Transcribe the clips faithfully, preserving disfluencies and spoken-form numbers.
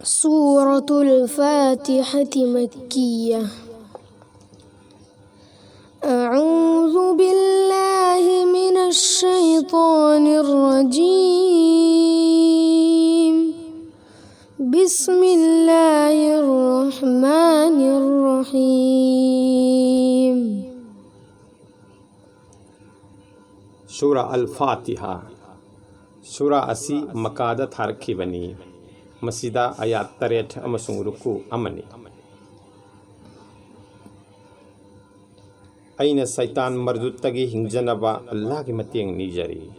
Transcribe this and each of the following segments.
سورة الفاتحة مكية. أعوذ بالله من الشيطان الرجيم. بسم الله الرحمن الرحيم. ꯁꯨꯔꯥ ꯑꯜ ꯐꯥꯇꯤꯍꯥ꯫ ꯁꯨꯔꯥ ꯑꯁꯤ ꯃꯀꯥꯗ ꯊꯥꯔꯛꯈꯤꯕꯅꯤ꯫ ꯃꯁꯤꯗ ꯑꯌꯥꯠ ꯇꯔꯦꯠ ꯑꯃꯁꯨꯡ ꯔꯨꯀꯨ ꯑꯃꯅꯤ꯫ ꯑꯩꯅ ꯁꯩꯇꯥꯟ ꯃꯔꯗꯨꯠꯇꯒꯤ ꯍꯤꯡꯖꯅꯕ ꯑꯜꯂꯥꯍꯒꯤ ꯃꯇꯦꯡ ꯅꯤꯖꯔꯤ꯫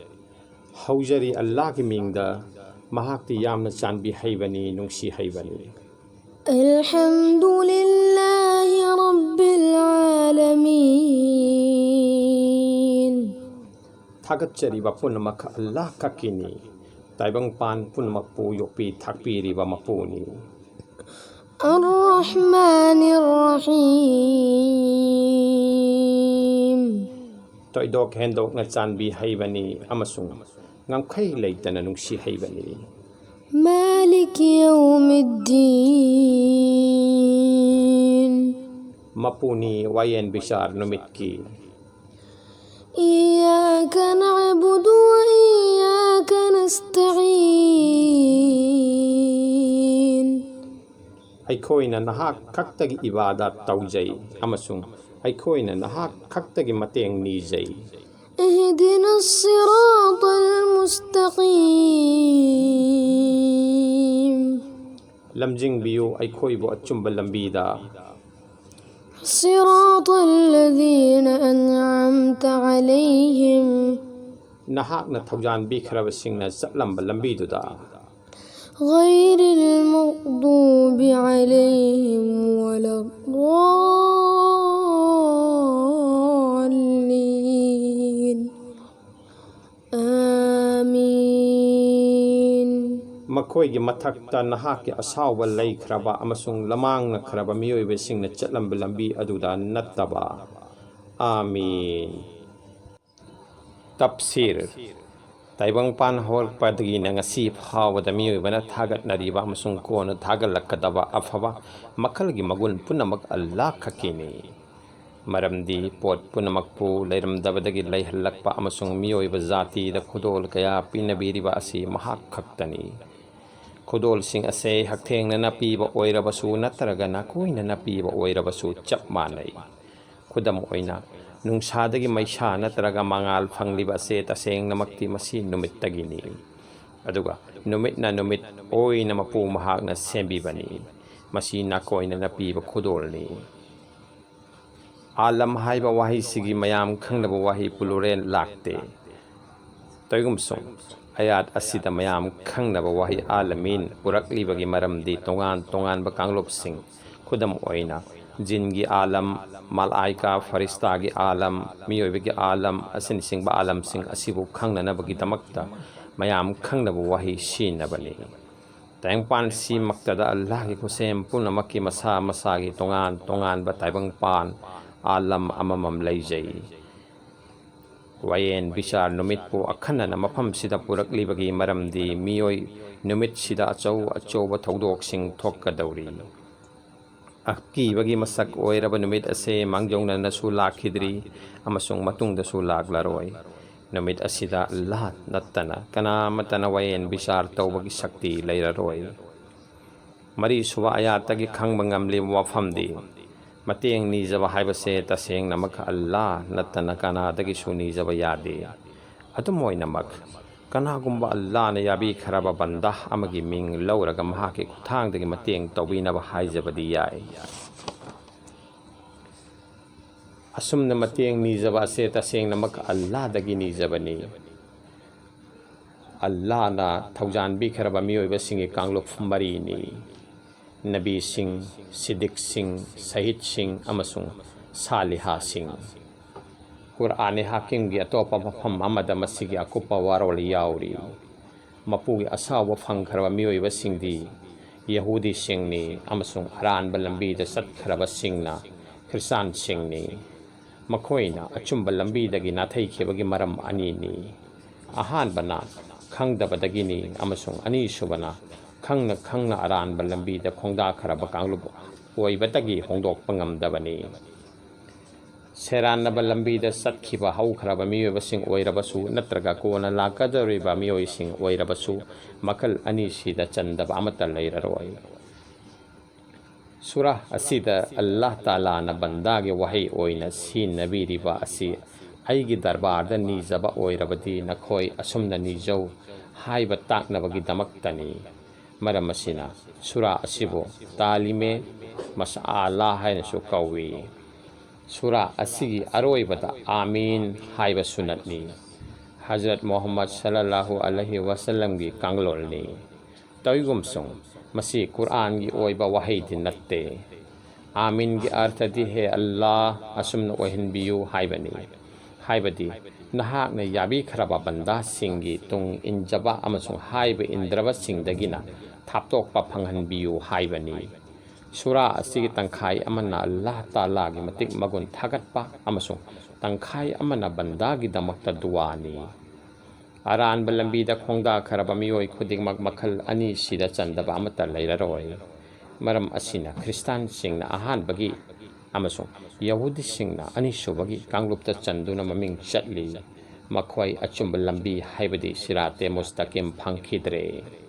ꯍꯧꯖꯔꯤ ꯑꯜꯂꯥꯍꯒꯤ ꯃꯤꯡꯗ, ꯃꯍꯥꯛꯇꯤ ꯌꯥꯝꯅ ꯆꯥꯟꯕꯤ ꯍꯩꯕꯅꯤ, ꯅꯨꯡꯁꯤ ꯍꯩꯕꯅꯤ꯫ الحمد لله رب العالمين. ꯊꯥꯒꯠꯆꯔꯤꯕ ꯄꯨꯝꯅꯃꯛ ꯑꯜꯂꯥꯍ ꯈꯛꯀꯤꯅꯤ꯫ ꯇꯥꯏꯕꯪꯄꯥꯟ ꯄꯨꯝꯅꯃꯛꯄꯨ ꯌꯣꯛꯄꯤ ꯊꯥꯛꯄꯤꯔꯤꯕ ꯃꯄꯨꯅꯤ꯫ الرحمن الرحيم. ꯊꯣꯏꯗꯣꯛ ꯍꯦꯟꯗꯣꯛꯅ ꯆꯥꯟꯕꯤ ꯍꯩꯕꯅꯤ ꯑꯃꯁꯨꯡ ꯉꯝꯈꯩ ꯂꯩꯇꯅ ꯅꯨꯡꯁꯤ ꯍꯩꯕꯅꯤ꯫ مالك يوم الدين. ꯃꯄꯨꯅꯤ ꯋꯥꯌꯦꯟ ꯕꯤꯆꯥꯔ ꯅꯨꯃꯤꯠꯀꯤ꯫ إياك نعبد وإياك نستعين. ꯑꯩꯈꯣꯏꯅ ꯅꯍꯥꯛ ꯈꯛꯇꯒꯤ ꯏꯕꯥꯗꯠ ꯇꯧꯖꯩ ꯑꯃꯁꯨꯡ ꯑꯩꯈꯣꯏꯅ ꯅꯍꯥꯛ ꯈꯛꯇꯒꯤ ꯃꯇꯦꯡ ꯅꯤꯖꯩ꯫ اهدنا الصراط المستقيم. ꯂꯝꯖꯤꯡꯕꯤꯌꯨ ꯑꯩꯈꯣꯏꯕꯨ ꯑꯆꯨꯝꯕ ꯂꯝꯕꯤꯗ꯫ صراط الذين أنعمت عليهم. ꯅꯍꯥꯛꯅ ꯊꯧꯖꯥꯟꯕꯤꯈ꯭ꯔꯕꯁꯤꯡꯅ ꯆꯠꯂꯝꯕ ꯂꯝꯕꯤꯗꯨꯗ꯫ غير المغضوب عليهم ولا الضالين. آمين. ꯃꯈꯣꯏꯒꯤ ꯃꯊꯛꯇ ꯅꯍꯥꯛꯀꯤ ꯑꯁꯥꯎꯕ ꯂꯩꯈ꯭ꯔꯕ ꯑꯃꯁꯨꯡ ꯂꯃꯥꯡꯅꯈ꯭ꯔꯕ ꯃꯤꯑꯣꯏꯕꯁꯤꯡꯅ ꯆꯠꯂꯝꯕ ꯂꯝꯕꯤ ꯑꯗꯨꯗ ꯅꯠꯇꯕ꯫ ꯑꯥꯃꯤꯟ꯫ ꯇꯞꯁꯤꯔ꯫ ꯇꯥꯏꯕꯪꯄꯥꯟ ꯍꯧꯔꯛꯄꯗꯒꯤꯅ ꯉꯁꯤ ꯐꯥꯎꯕꯗ ꯃꯤꯑꯣꯏꯕꯅ ꯊꯥꯒꯠꯅꯔꯤꯕ ꯑꯃꯁꯨꯡ ꯀꯣꯟꯅ ꯊꯥꯒꯠꯂꯛꯀꯗꯕ ꯑꯐꯕ ꯃꯈꯜꯒꯤ ꯃꯒꯨꯟ ꯄꯨꯝꯅꯃꯛ ꯑꯜꯂꯥꯍ ꯈꯛꯀꯤꯅꯤ꯫ ꯃꯔꯝꯗꯤ ꯄꯣꯠ ꯄꯨꯝꯅꯃꯛꯄꯨ ꯂꯩꯔꯝꯗꯕꯗꯒꯤ ꯂꯩꯍꯜꯂꯛꯄ ꯑꯃꯁꯨꯡ ꯃꯤꯑꯣꯏꯕ ꯖꯥꯇꯤꯗ ꯈꯨꯗꯣꯜ ꯀꯌꯥ ꯄꯤꯅꯕꯤꯔꯤꯕ ꯑꯁꯤ ꯃꯍꯥꯛ ꯈꯛꯇꯅꯤ꯫ ꯈꯨꯗꯣꯜꯁꯤꯡ ꯑꯁꯦ ꯍꯛꯊꯦꯡꯅꯅ ꯄꯤꯕ ꯑꯣꯏꯔꯕꯁꯨ ꯅꯠꯇ꯭ꯔꯒ ꯅꯥꯀꯣꯏꯅꯅ ꯄꯤꯕ ꯑꯣꯏꯔꯕꯁꯨ ꯆꯞ ꯃꯥꯟꯅꯩ꯫ ꯈꯨꯗꯝ ꯑꯣꯏꯅ, ꯅꯨꯡꯁꯥꯗꯒꯤ ꯃꯩꯁꯥ ꯅꯠꯇ꯭ꯔꯒ ꯃꯉꯥꯜ ꯐꯪꯂꯤꯕ ꯑꯁꯦ ꯇꯁꯦꯡꯅꯃꯛꯇꯤ ꯃꯁꯤ ꯅꯨꯃꯤꯠꯇꯒꯤꯅꯤ꯫ ꯑꯗꯨꯒ ꯅꯨꯃꯤꯠꯅ ꯅꯨꯃꯤꯠ ꯑꯣꯏꯅ ꯃꯄꯨ ꯃꯍꯥꯛꯅ ꯁꯦꯝꯕꯤꯕꯅꯤ꯫ ꯃꯁꯤ ꯅꯥꯀꯣꯏꯅꯅ ꯄꯤꯕ ꯈꯨꯗꯣꯜꯅꯤ꯫ ꯑꯥꯂꯝ ꯍꯥꯏꯕ ꯋꯥꯍꯩꯁꯤꯒꯤ ꯃꯌꯥꯝ ꯈꯪꯅꯕ ꯋꯥꯍꯩ ꯄ꯭ꯂꯨꯔꯦꯜ ꯂꯥꯛꯇꯦ꯫ ꯇꯧꯏꯒꯨꯝꯁꯨꯡ, ꯑꯌꯥꯠ ꯑꯁꯤꯗ ꯃꯌꯥꯝ ꯈꯪꯅꯕ ꯋꯥꯍꯩ ꯑꯥꯂꯃꯤꯟ ꯄꯨꯔꯛꯂꯤꯕꯒꯤ ꯃꯔꯝꯗꯤ ꯇꯣꯉꯥꯟ ꯇꯣꯉꯥꯟꯕ ꯀꯥꯡꯂꯨꯞꯁꯤꯡ, ꯈꯨꯗꯝ ꯑꯣꯏꯅ, ꯖꯤꯟꯒꯤ ꯑꯥꯂꯝ, ꯃꯂꯥꯏꯀꯥ, ꯐꯔꯤꯁꯇꯥꯒꯤ ꯑꯥꯂꯝ, ꯃꯤꯑꯣꯏꯕꯒꯤ ꯑꯥꯂꯝ ꯑꯁꯤꯅꯆꯤꯡꯕ ꯑꯥꯂꯝꯁꯤꯡ ꯑꯁꯤꯕꯨ ꯈꯪꯅꯅꯕꯒꯤꯗꯃꯛꯇ ꯃꯌꯥꯝ ꯈꯪꯅꯕ ꯋꯥꯍꯩ ꯁꯤꯖꯤꯟꯅꯕꯅꯤ꯫ ꯇꯥꯏꯕꯪꯄꯥꯟꯁꯤꯃꯛꯇꯗ ꯑꯜꯂꯥꯍꯒꯤ ꯈꯨꯠꯁꯦꯝ ꯄꯨꯝꯅꯃꯛꯀꯤ ꯃꯁꯥ ꯃꯁꯥꯒꯤ ꯇꯣꯉꯥꯟ ꯇꯣꯉꯥꯟꯕ ꯇꯥꯏꯕꯪꯄꯥꯟ, ꯑꯥꯂꯝ ꯑꯃꯃꯝ ꯂꯩꯖꯩ꯫ ꯋꯥꯌꯦꯟ ꯕꯤꯆꯥꯔ ꯅꯨꯃꯤꯠꯄꯨ ꯑꯈꯟꯅꯅ ꯃꯐꯝꯁꯤꯗ ꯄꯨꯔꯛꯂꯤꯕꯒꯤ ꯃꯔꯝꯗꯤ ꯃꯤꯑꯣꯏ ꯅꯨꯃꯤꯠꯁꯤꯗ ꯑꯆꯧ ꯑꯆꯧꯕ ꯊꯧꯗꯣꯛꯁꯤꯡ ꯊꯣꯛꯀꯗꯧꯔꯤ꯫ ꯑꯀꯤꯕꯒꯤ ꯃꯁꯛ ꯑꯣꯏꯔꯕ ꯅꯨꯃꯤꯠ ꯑꯁꯦ ꯃꯥꯡꯖꯧꯅꯅꯁꯨ ꯂꯥꯛꯈꯤꯗ꯭ꯔꯤ ꯑꯃꯁꯨꯡ ꯃꯇꯨꯡꯗꯁꯨ ꯂꯥꯛꯂꯔꯣꯏ꯫ ꯅꯨꯃꯤꯠ ꯑꯁꯤꯗ ꯑꯜꯂꯥꯍ ꯅꯠꯇꯅ ꯀꯅꯥꯃꯠꯇꯅ ꯋꯥꯌꯦꯟ ꯕꯤꯆꯥꯔ ꯇꯧꯕꯒꯤ ꯁꯛꯇꯤ ꯂꯩꯔꯔꯣꯏ꯫ ꯃꯔꯤꯁꯨꯕ ꯑꯌꯥꯠꯇꯒꯤ ꯈꯪꯕ ꯉꯝꯂꯤꯕ ꯋꯥꯐꯝꯗꯤ, ꯃꯇꯦꯡ ꯅꯤꯖꯕ ꯍꯥꯏꯕꯁꯦ ꯇꯁꯦꯡꯅꯃꯛ ꯑꯜꯂꯥꯍ ꯅꯠꯇꯅ ꯀꯅꯥꯗꯒꯤꯁꯨ ꯅꯤꯖꯕ ꯌꯥꯗꯦ꯫ ꯑꯗꯨꯝ ꯑꯣꯏꯅꯃꯛ, ꯀꯅꯥꯒꯨꯝꯕ ꯑꯜꯂꯥꯍꯅ ꯌꯥꯕꯤꯈ꯭ꯔꯕ ꯕꯟꯗꯥ ꯑꯃꯒꯤ ꯃꯤꯡ ꯂꯧꯔꯒ ꯃꯍꯥꯛꯀꯤ ꯈꯨꯠꯊꯥꯡꯗꯒꯤ ꯃꯇꯦꯡ ꯇꯧꯕꯤꯅꯕ ꯍꯥꯏꯖꯕꯗꯤ ꯌꯥꯏ꯫ ꯑꯁꯨꯝꯅ ꯃꯇꯦꯡ ꯅꯤꯖꯕ ꯑꯁꯦ ꯇꯁꯦꯡꯅꯃꯛ ꯑꯜꯂꯥꯍꯗꯒꯤ ꯅꯤꯖꯕꯅꯤ꯫ ꯑꯜꯂꯥꯍꯅ ꯊꯧꯖꯥꯟꯕꯤꯈ꯭ꯔꯕ ꯃꯤꯑꯣꯏꯕꯁꯤꯡꯒꯤ ꯀꯥꯡꯂꯨꯞ ꯃꯔꯤꯅꯤ: ꯅꯕꯤꯁꯤꯡ, ꯁꯤꯗꯤꯛꯁꯤꯡ, ꯁꯍꯤꯗꯁꯤꯡ ꯑꯃꯁꯨꯡ ꯁꯥꯂꯤꯍꯥꯁꯤꯡ꯫ ꯀꯨꯔꯑꯥꯅꯦ ꯍꯥꯀꯤꯝꯒꯤ ꯑꯇꯣꯞꯄ ꯃꯐꯝ ꯑꯃꯗ ꯃꯁꯤꯒꯤ ꯑꯀꯨꯞꯄ ꯋꯥꯔꯣꯜ ꯌꯥꯎꯔꯤ꯫ ꯃꯄꯨꯒꯤ ꯑꯁꯥꯎꯕ ꯐꯪꯈ꯭ꯔꯕ ꯃꯤꯑꯣꯏꯕꯁꯤꯡꯗꯤ ꯌꯍꯨꯗꯤꯁꯤꯡꯅꯤ ꯑꯃꯁꯨꯡ ꯑꯔꯥꯟꯕ ꯂꯝꯕꯤꯗ ꯆꯠꯈ꯭ꯔꯕꯁꯤꯡꯅ ꯈ꯭ꯔꯤꯁꯇꯥꯟꯁꯤꯡꯅꯤ꯫ ꯃꯈꯣꯏꯅ ꯑꯆꯨꯝꯕ ꯂꯝꯕꯤꯗꯒꯤ ꯅꯥꯊꯩꯈꯤꯕꯒꯤ ꯃꯔꯝ ꯑꯅꯤꯅꯤ꯫ ꯑꯍꯥꯟꯕꯅ ꯈꯪꯗꯕꯗꯒꯤꯅꯤ ꯑꯃꯁꯨꯡ ꯑꯅꯤꯁꯨꯕꯅ ꯈꯪꯅ ꯈꯪꯅ ꯑꯔꯥꯟꯕ ꯂꯝꯕꯤꯗ ꯈꯣꯡꯗꯥꯈ꯭ꯔꯕ ꯀꯥꯡꯂꯨꯞ ꯑꯣꯏꯕꯗꯒꯤ ꯍꯣꯡꯗꯣꯛꯄ ꯉꯝꯗꯕꯅꯤ꯫ ꯁꯦꯔꯥꯟꯅꯕ ꯂꯝꯕꯤꯗ ꯆꯠꯈꯤꯕ ꯍꯧꯈ꯭ꯔꯕ ꯃꯤꯑꯣꯏꯕꯁꯤꯡ ꯑꯣꯏꯔꯕꯁꯨ ꯅꯠꯇ꯭ꯔꯒ ꯀꯣꯟꯅ ꯂꯥꯛꯀꯗꯧꯔꯤꯕ ꯃꯤꯑꯣꯏꯁꯤꯡ ꯑꯣꯏꯔꯕꯁꯨ, ꯃꯈꯜ ꯑꯅꯤꯁꯤꯗ ꯆꯟꯗꯕ ꯑꯃꯠꯇ ꯂꯩꯔꯔꯣꯏ꯫ ꯁꯨꯔꯥ ꯑꯁꯤꯗ ꯑꯜꯂꯥꯍ ꯇꯥꯂꯥꯅ ꯕꯟꯗꯥꯒꯤ ꯋꯥꯍꯩ ꯑꯣꯏꯅ ꯁꯤꯖꯤꯟꯅꯕꯤꯔꯤꯕ ꯑꯁꯤ "ꯑꯩꯒꯤ ꯗꯔꯕꯥꯔꯗ ꯅꯤꯖꯕ ꯑꯣꯏꯔꯕꯗꯤ ꯅꯈꯣꯏ ꯑꯁꯨꯝꯅ ꯅꯤꯖꯧ" ꯍꯥꯏꯕ ꯇꯥꯛꯅꯕꯒꯤꯗꯃꯛꯇꯅꯤ꯫ ꯃꯔꯝ ꯑꯁꯤꯅ ꯁꯨꯔꯥ ꯑꯁꯤꯕꯨ ꯇꯥꯂꯤꯃꯦ ꯃꯁꯑꯥꯂꯥ ꯍꯥꯏꯅꯁꯨ ꯀꯧꯏ꯫ ꯁꯨꯔꯥ ꯑꯁꯤꯒꯤ ꯑꯔꯣꯏꯕꯗ "ꯑꯥꯃꯤꯟ" ꯍꯥꯏꯕ ꯁꯨꯟꯅꯠꯅꯤ꯫ ꯍꯖꯔꯠ ꯃꯨꯍꯝꯃꯗ ꯁꯜꯂꯜꯂꯥꯍꯨ ꯑꯂꯩꯍꯤ ꯋꯥꯁꯜꯂꯝꯒꯤ ꯀꯥꯡꯂꯣꯜꯅꯤ꯫ ꯇꯧꯏꯒꯨꯝꯁꯨꯡ, ꯃꯁꯤ ꯀꯨꯔꯑꯥꯟꯒꯤ ꯑꯣꯏꯕ ꯋꯥꯍꯩꯗꯤ ꯅꯠꯇꯦ꯫ "ꯑꯥꯃꯤꯟꯒꯤ ꯑꯔꯊꯗꯤ "ꯍꯦ ꯑꯜꯂꯥꯍ, ꯑꯁꯨꯝꯅ ꯑꯣꯏꯍꯟꯕꯤꯌꯨ" ꯍꯥꯏꯕꯅꯤ꯫ ꯍꯥꯏꯕꯗꯤ, ꯅꯍꯥꯛꯅ ꯌꯥꯕꯤꯈ꯭ꯔꯕ ꯕꯟꯗꯥꯁꯤꯡꯒꯤ ꯇꯨꯡ ꯏꯟꯖꯕ ꯑꯃꯁꯨꯡ ꯍꯥꯏꯕ ꯏꯟꯗ꯭ꯔꯕꯁꯤꯡꯗꯒꯤꯅ ꯊꯥꯞꯇꯣꯛꯄ ꯐꯪꯍꯟꯕꯤꯌꯨ ꯍꯥꯏꯕꯅꯤ꯫ ꯁꯨꯔꯥ ꯑꯁꯤꯒꯤ ꯇꯪꯈꯥꯏ ꯑꯃꯅ ꯑꯜꯂꯥꯍ ꯇꯥꯂꯥꯒꯤ ꯃꯇꯤꯛ ꯃꯒꯨꯟ ꯊꯥꯒꯠꯄ ꯑꯃꯁꯨꯡ ꯇꯪꯈꯥꯏ ꯑꯃꯅ ꯕꯟꯗꯥꯒꯤꯗꯃꯛꯇ ꯗꯨꯋꯥꯅꯤ꯫ ꯑꯔꯥꯟꯕ ꯂꯝꯕꯤꯗ ꯈꯣꯡꯗꯥꯈ꯭ꯔꯕ ꯃꯤꯑꯣꯏ ꯈꯨꯗꯤꯡꯃꯛ ꯃꯈꯜ ꯑꯅꯤꯁꯤꯗ ꯆꯟꯗꯕ ꯑꯃꯠꯇ ꯂꯩꯔꯔꯣꯏ꯫ ꯃꯔꯝ ꯑꯁꯤꯅ ꯈ꯭ꯔꯤꯁꯇꯥꯟꯁꯤꯡꯅ ꯑꯍꯥꯟꯕꯒꯤ ꯑꯃꯁꯨꯡ ꯌꯍꯨꯗꯤꯁꯤꯡꯅ ꯑꯅꯤꯁꯨꯕꯒꯤ ꯀꯥꯡꯂꯨꯞꯇ ꯆꯟꯗꯨꯅ ꯃꯃꯤꯡ ꯆꯠꯂꯤ꯫ ꯃꯈꯣꯏ ꯑꯆꯨꯝꯕ ꯂꯝꯕꯤ, ꯍꯥꯏꯕꯗꯤ ꯁꯤꯔꯥꯇꯦ ꯃꯨꯁꯇꯀꯤꯝ, ꯐꯪꯈꯤꯗ꯭ꯔꯦ꯫